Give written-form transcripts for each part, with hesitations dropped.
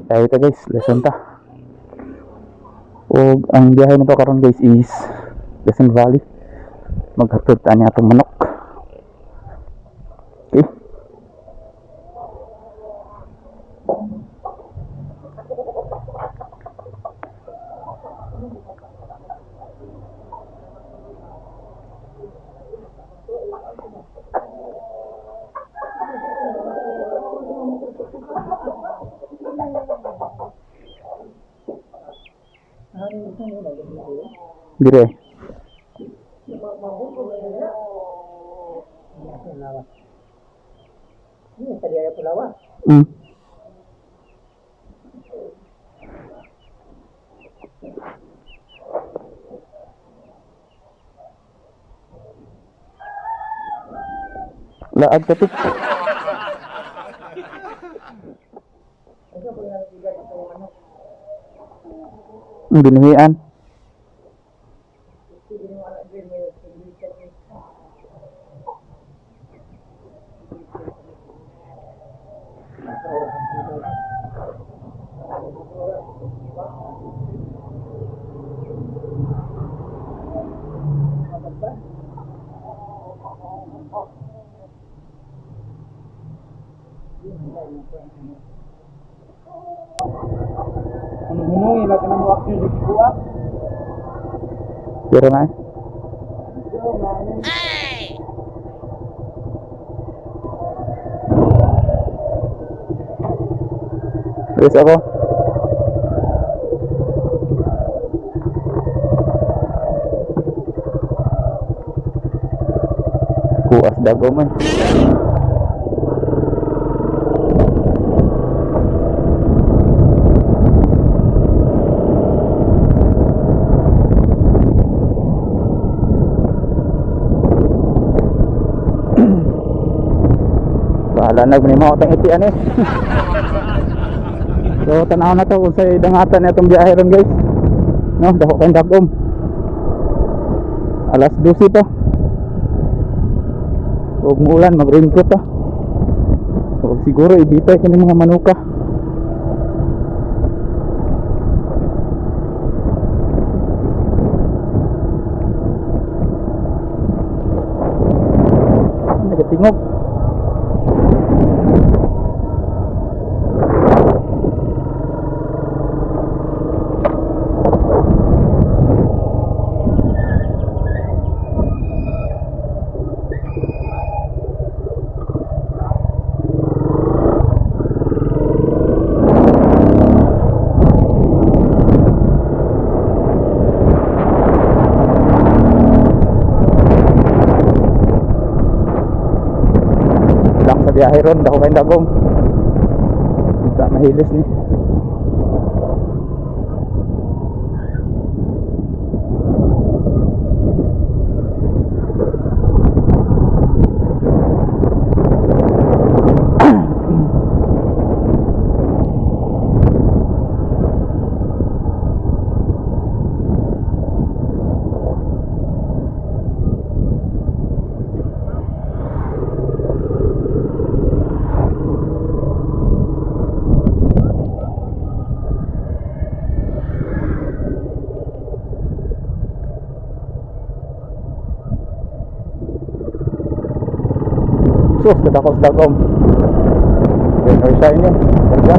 Tayo ta, guys, lesson ta. Og ang biyahe na to karon, guys, is Quezon Valley. Maghatod ta niya atong manok. Okay. Dire. Laag ka to. Ang binuhian. Hunong-hunong, ila ka na mo action sa kikuha. Pero na eh. Bilis ako. Kuas dago man. Bahala na mo atong itian eh. So tanaw na to kung sa dangatan na itong biyahe ron, guys. No, dako kayong dagom. Alas 12 pa. Huwag muulan, mag-raincoat pa. Huwag siguro ibitay kini mga manuka. Nagatingog. Lang sa biyahe ron, dako kayong dagom. Kita mahilis ni. Sus, kadako sa dagom. Rain or shine yun. Ganda.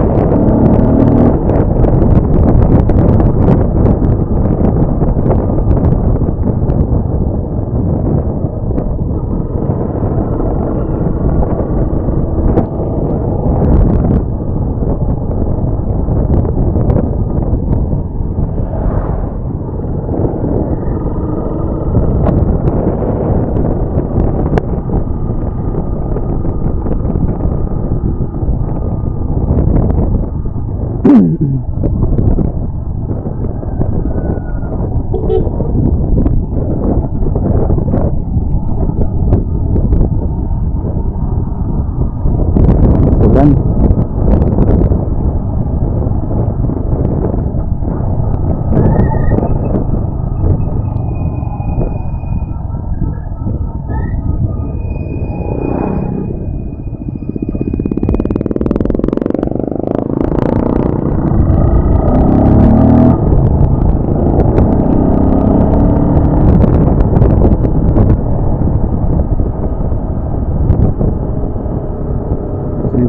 Sulan.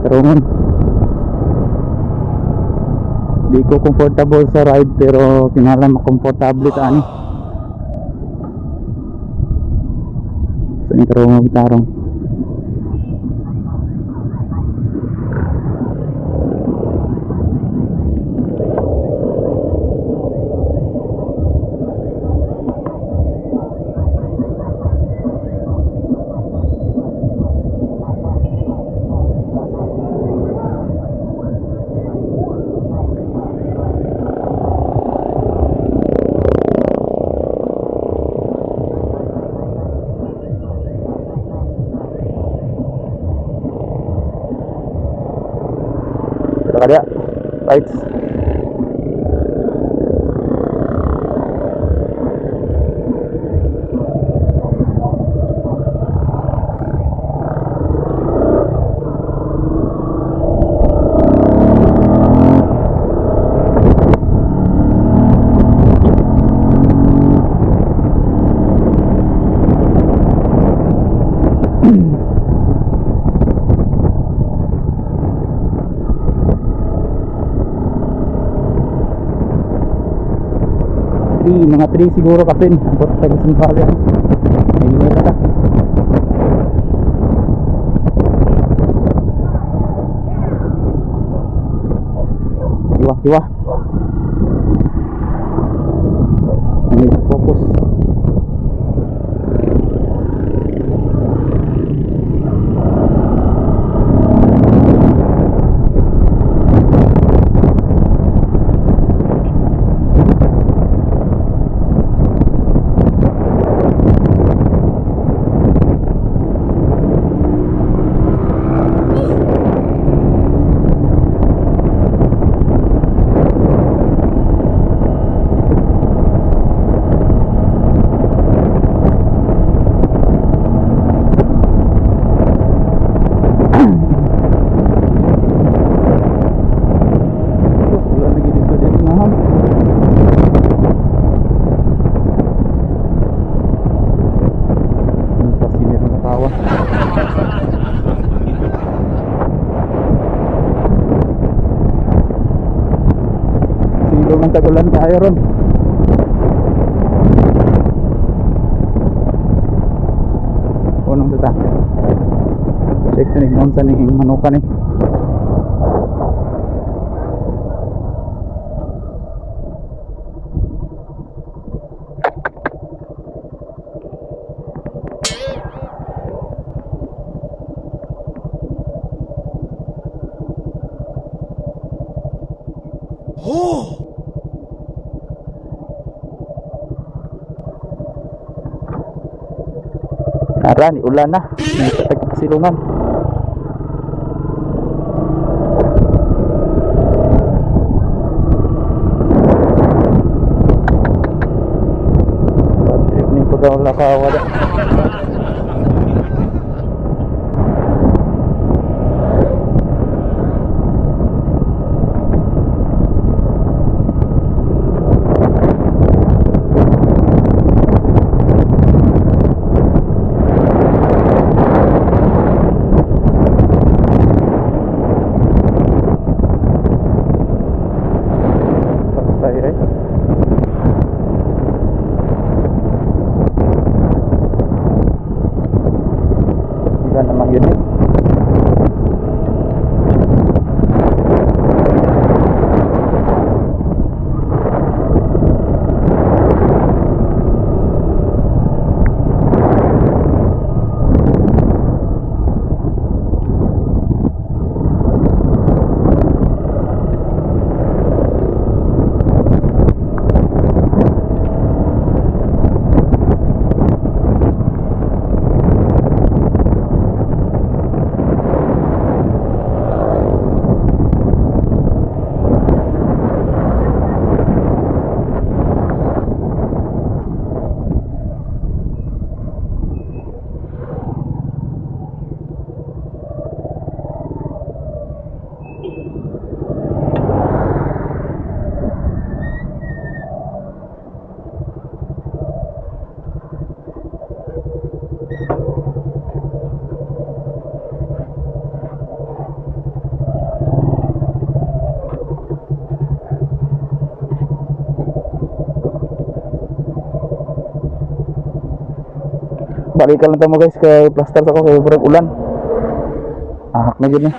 Tarungon. Di ko comfortable sa ride pero kinahanglan makomportable ta ani. Sa ning tarungon tarong. Pero kaya, right. Three, mga 3 siguro kapin. Abot sa Sambales. Ay, ta. Kiwa, kiwa. Ay, focus. Sus, ulan lagi dito din nga. Ano pa sinir ng kawa? Silong ng tagulan tayo ron. Unong sa ta. Check na ni sa ni manukan ni. Tara, ni ulan na. Nagpatagpasilungan. Bad trip ni pagkaulakawa da. Patay eh. Balikan lang ta mo, guys, kay plaster sa ko kay murag ulan. Ahak na jud ni.